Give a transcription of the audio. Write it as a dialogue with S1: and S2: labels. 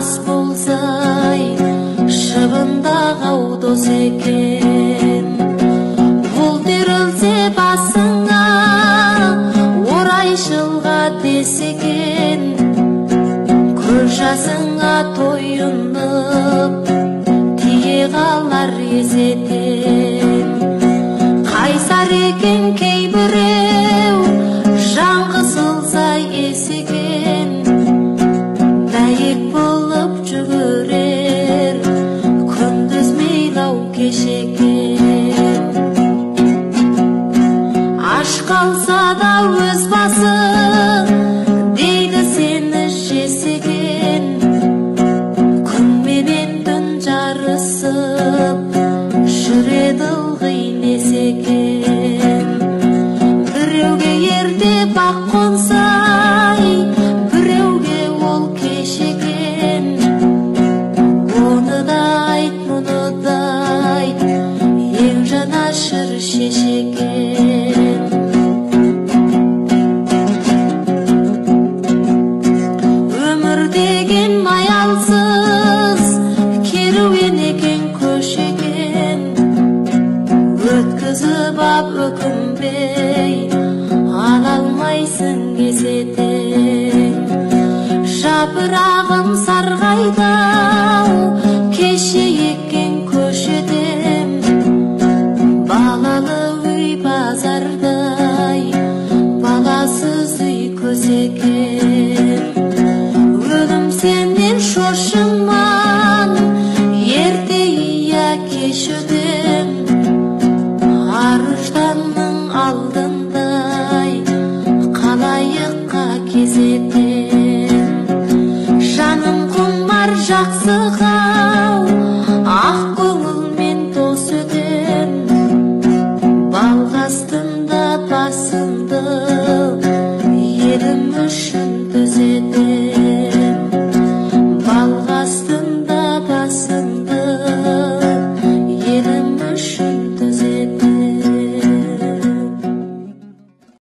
S1: ас болсай, шыбындағау дос екен. Бұл терілсе басыңа, орайшылға десекен, көз жасыңа тойынып, тие қалар есетен. Қайсар екен кейбіреу, жан қысылса есекен, бәйек болып жүгірер, күндіз мейлау кеш екен. Аш қалса да өз басы, дейді сені жесеген, күн менен түн жарысып, жүреді ылғи несекен. Біреуге ерте бақ қонсай, біреуге ол кеш екен. Оны да айт, мұны да айт, ең жанашыр шешекен. Өмір деген маялсыз, керуен екен, көш екен. Өткізіп ап өкінбей, ала алмайсың есетен. Жапырағым сарғайды-ау, кеше еккен көшеден. Балалы үй базардай, баласыз үй көз екен. Өлім сенен шошыман, ерте я кеш өтем. Ар ұжданның алдындай, қалайыққа кезетем. Жаным құмар жақсы